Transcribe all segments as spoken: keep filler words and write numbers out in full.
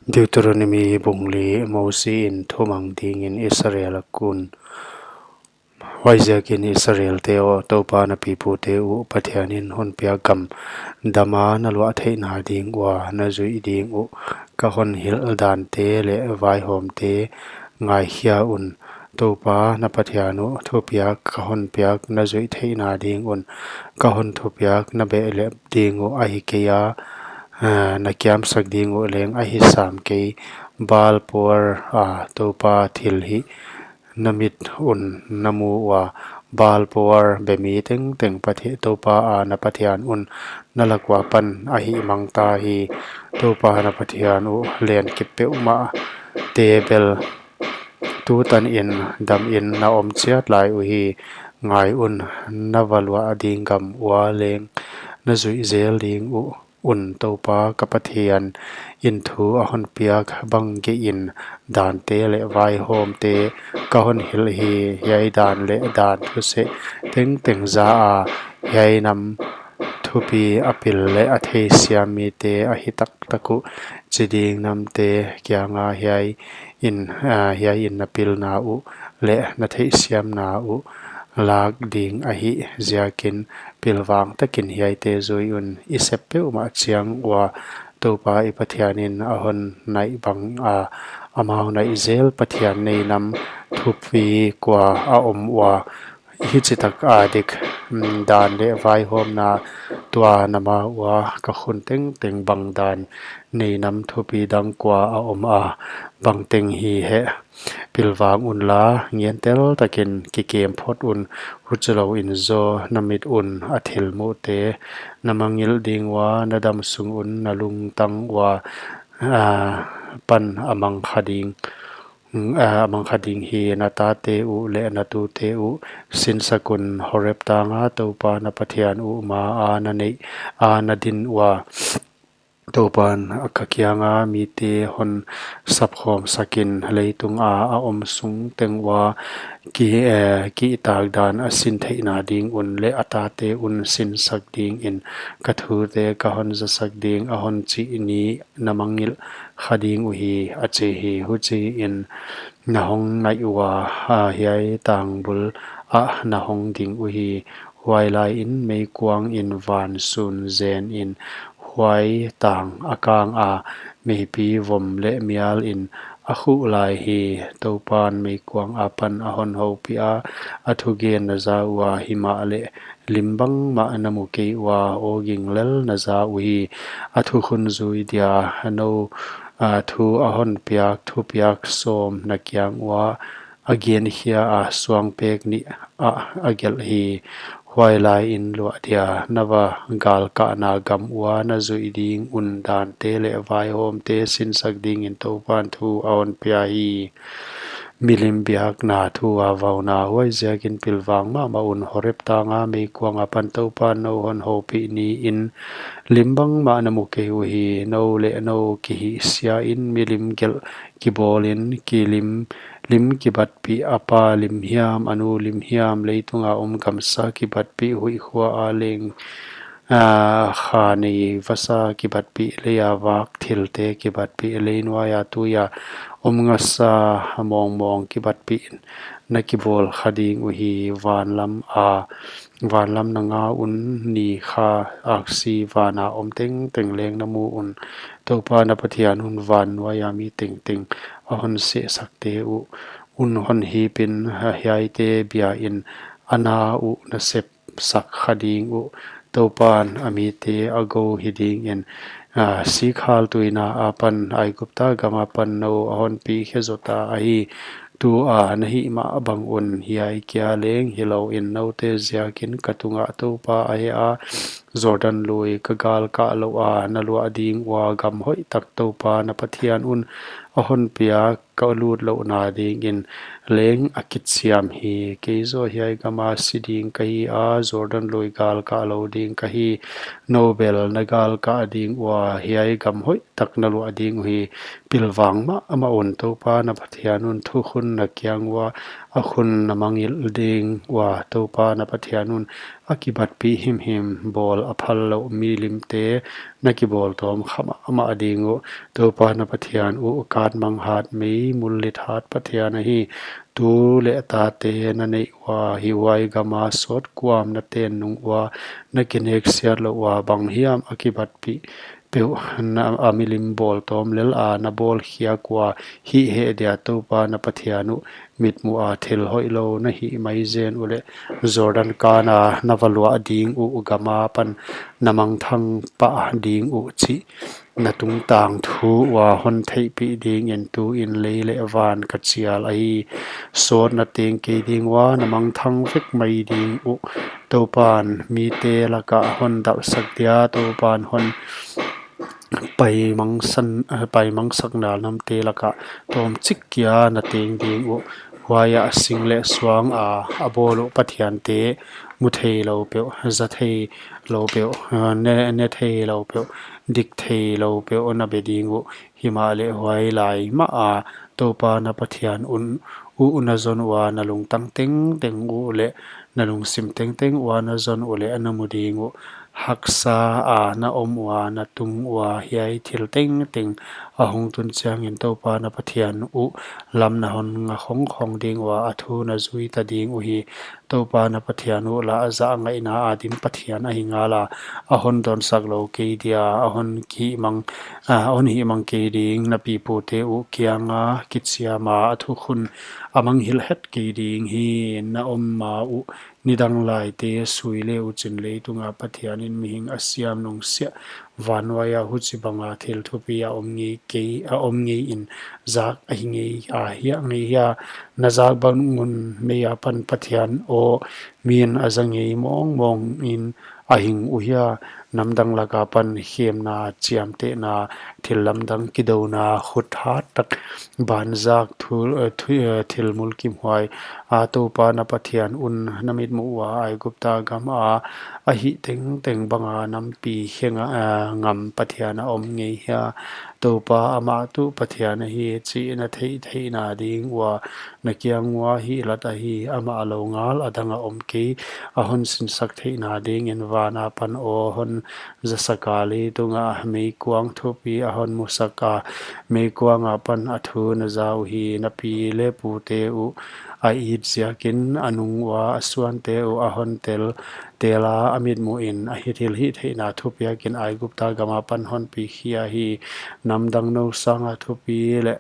Deuteronomi bung li. Mosi in thumang dingin Israel a kun. Huaiziakin Israelte aw, Toupa na pipute uh Pathianin honpiak gam dama na luah theihna ding ua na zuih ding uh ka honhilh dante leh vaihawmte ngaikhia un. Toupa na Pathian uh thupiak ka honpiak na zuih theihna ding un ka honthupiak na behlep ding uh ahi keia, ah, na kiamsak ding uh leng ahi sam kei. Baal Peor a Toupa thilhih na mit un na mu ua, Baal Peor bemi tengteng Pathian, Toupa a na Pathian un na lak ua pan a hihmang ta hi. Toupa na Pathian uh lenkip peuhmahte bel tutanin damin na om chiat lai uhi. Ngai un, na va luah ding gam ua leng na zuih zel ding uh un Toupa ka Pathian in thu a honpiak bang geihin dante leh vaihawmte ka honhilh hi. Hiai dan leh dan thuseh tengteng za a, hiai nam thupi a pil leh a theisiam mite ahi taktak uh chi ding namte kianga hiai in, ah, hiai in na pilna uh leh na theihsiamna uh lak ding ahih ziakin pilvang takin hiaite zui un. I sep peuhmah chiang ua Toupa i Pathianin a hon naih banga amau naih zel Pathian nei nam thupi kua a om ua, hichitak a dik, mm, dan leh vaihawmna tua na ma ua ka khun tengteng bang dan nei nam thupi dang kua a om a, bangteng hi heh. Pilvang unla, ngentel takin kikem phot un, huchilouin zaw na mit un a thil muhte na mangngilh ding ua, na dam sung un na lungtang ua, ah, pan a mang kha ding, ah, a mang kha ding hi. Na tate uh leh na tute uh sinsak un, Horeb tanga Toupa na Pathian uh maa na neih a na din ua, Toupan ka kianga mite hon sapkhawm sakin, leitunga a om sung teng ua ki, eh, kihtak dan a sin theihna ding un leh a tate un sinsak dingin ka thute ka hon zasak ding a hon chih ni na mangngilh kha ding uhi, a chi hi. Huchiin na hong naih ua, ah, hiai tang bul ah na hong ding uhi. Huailaiin meikuang in van sun zenin huai tang a kanga, meipi vom leh mial in a khuh lai hi. Toupan meikuang apan a hon houpih a, a thugen na za ua, himahleh lim bangmah na mu kei ua, aw ging lel na za uhi. A thukhun zui dia nou, ah, thu a honpiak thupiak sawm na kiang ua a genkhia a, suangpek nih ah a gelh hi. Huailaiin luah dia na va galkahna gam ua na zuih ding un dante leh vaihawmte sinsak dingin Toupan thu a honpia hi. Milim biakna thu a vauna. Huaiziakin pilvang mahmah un, Horeb tanga meikuang apan Toupan nou hon houpih niin lim bangmah na mu kei uhi. Nou leh nou kihihsiain milim gelh kibawlin, kilim, lim kibatpih, a pa lim hiam, a nu lim hiam, leitunga om gamsa kibatpih, huihkhua a leng, ah, kha nei vasa kibatpih, leia vak thilte kibatpih, leinuaia tuia om ngasa mawngmawng kibatpih na kibawl kha ding uhi. Vanlam a, vanlam na nga un, ni kha aksi vana om tengteng leng na mu un. Toupa na Pathian un vannuaia mi tengteng a hon sehsakte uh un hon hipin, hiaite biain a na uh na sep sak kha ding uh. Toupan a mite a gou hi dingin, ah, Sikhal tuina apan, Aigupta gam apan nou a honpi khe zota ahi. Tua na hih mah bang un, hiai kia leng hilouin noute ziakin ka tunga Toupa a hea, Jordan lui ka galkah louh a na luah ding ua gam hoihtak Toupa na Pathian un a honpia ka lut louhna dingin leng a kichiam hi. Kei zaw hiai gama si ding ka hi a, Jordan lui galkah lou ding ka hi. Nou bel na galkah ding ua hiai gam hoihtak na luah ding uhi. Pilvang mahmah un, Toupa na Pathian un thukhun na kiang ua a khun na mangngilh ding ua, Toupa na Pathian un a kibatpih himhim bawl a phallouh milimte na kibawltawm kha mahmah ding uh. Toupa na Pathian uh katmanghat, mei mullit hat Pathian ahi. Tu leh tate na neih ua, hiai gama sawt kuam na ten nung ua, na kineksiat louh ua, banghiam a kibatpih peuh na, a milim bawltawm lel a na bawlkhiak ua, hih heh dia Toupa na Pathian uh mitmuh a thil hoihlou na hih maizen uleh, Jordan kana na va luah ding uh gam apan na mangthang pah ding uh chih na tungtang thu ua hon theihpih dingin tuin lei leh van ka chial ahi. Sawt na teng kei ding ua, na mangthang vek mai ding uh. Toupan mite lakah hon dalhsak dia, Toupan hon paimangsan, eh, paimangsakna lamte lakah tawmchik kia na teng ding uh. Huaiah sing leh suang a a bawl uh pathiante, mu theilou peuh, za theilou peuh, eh, ne, ne theilou peuh, dik theilou peuh na be ding uh. Himahleh huailai mah a Toupa na Pathian un uh na zon ua, na lungtang tengteng uh leh na lungsim tengteng ua na zon uleh na mu ding uh. Haksa a na om ua, na tung ua, hiai thil tengteng a hong tun chiangin Toupa na Pathian uh lam na hon nga khongkhong ding ua, a thu na zui ta ding uhi. Toupa na Pathian uh lah zah ngaihna a dim Pathian ahi ngala, a hon dawnsak lou kei dia, a hon hihmang, a hon hihmang kei ding. Na pipute uh kianga kichiama a thukhun a mangngilh het kei ding hi. Na om ma uh nidang laite sui le uchin leitunga Pathianin mihing a siam nungsiah, vannuaia huchibanga thil thupi a om ngei kei, a om ngeiin zak ahi ngei a, hiai ngei hia. Na zak bang un mei apan Pathian aw min a za ngei mawngmawngin a hing uhia. Namdang laka pan khemna, chiamtehna, thil lamdang kidouna, khut hat tak banzak thul, eh, thu, eh, thil mulkimhuai a Toupa na Pathian un na mitmuh ua Aigupta gama a hih tengteng banga nampi khenga, eh, ngam Pathian a om ngei hia. Toupa amah tuh Pathian ahi chih na theihtheihna ding ua, na kiang ua hih lat ahi, amah lou ngal a dang a om kei. A hon sinsak theihna dingin vana pan aw hon zasak a, leitunga meikuang thupi a hon musak a, meikuanga pan a thu na za uhi. Na pi leh pute uh a it ziakin a nung ua, a suante uh a hon tel, tela a mitmuhin a hih thilhihtheihna thupiakin Aigupta gama pan hon pi khia hi. Namdang nou sanga thupi leh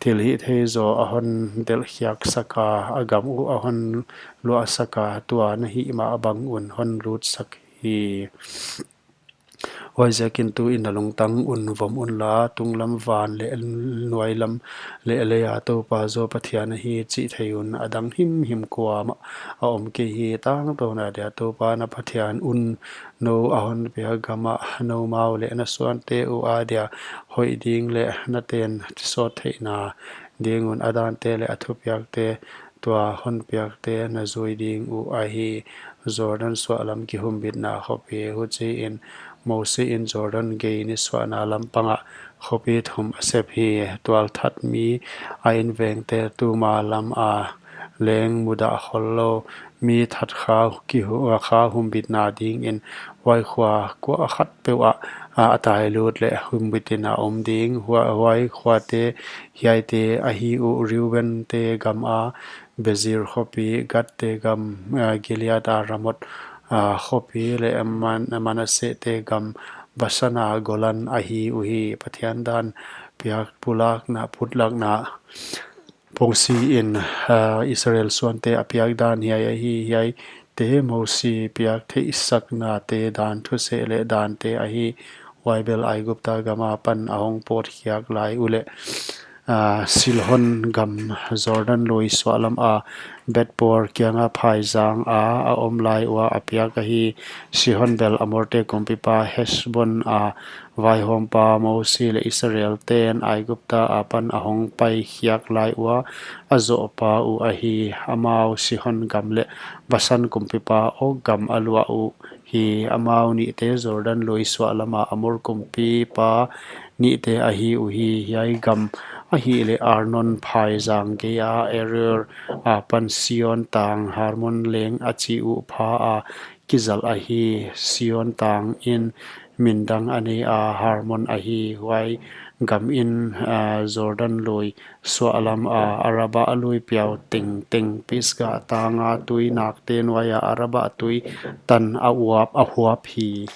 thilhihthei zaw a hon delhkhiak sak a, a gam uh a hon luahsak a, tua na hih mah bang un hon lutsak hi. Huaiziakin tuin na lungtang un vom unla, tunglam van leh nuailam leh leia Toupa zaw Pathian ahi chih thei un. A dang himhim kuamah a om kei hi. Tangtawn a dia Toupa na Pathian un nou a hon piak gama noumau leh na suante uh a dia hoih ding leh na ten sawt theihna ding un a dante leh a thupiakte tua hon piakte na zui ding uh ahi. Jordan suahlam kihumbitna khopi. Huchiin Mosi in Jordan gei nisuahna lam panga khopi thum a sep hi. Tualthat mi a invengte tuma lam a leng mudah khollou mi that kha kihu-, kha humbitna dingin huai khua kua khat peuh ah, a, a tailut leh humbitin a om ding. Hua-, huai khuate hiaite ahi uh: Reuben te gama Bezir khopi, Gad te gam, a, Gilead a Ramot, a, khopi leh Man-, Manasseh te gam Basana Golan ahi uhi. Pathian dan piak pulakna, putlakna Mosi in, a, Israel suante a piak dan hiai ahi. Hiaite Mosi piak theihsaknate dan thuseh leh dante ahi. Huai bel Aigupta gama pan a hong pawtkhiak lai uleh, a, Sihon gam Jordan lui suahlam a Beth-peor kianga phaizang a a om lai ua a piak ahi. Sihon bel Amorte kumpipa Hesbon a vaihawmpa Mosi leh Israelten Aigupta apan a hong paikhiak lai ua a zohpa uh ahi. Amau Sihon gam leh Basan kumpipa Og gam a luah uh hi. Amau nihte Jordan lui suahlam a Amor kumpipa nihte ahi uhi. Hiai gam Ahihleh Arnon phaizang gei a Aroer akipan Sihon tang Hermon leng a chi uh pha a kizalh ahi. Sihon tangin min dang a nei a, Hermon ahi. Huai gamin Jordan lui suahlam a, Arabah lui piau tengteng, Pisgah tang a tuinakte nuai a Arabah tui tan a huap hi.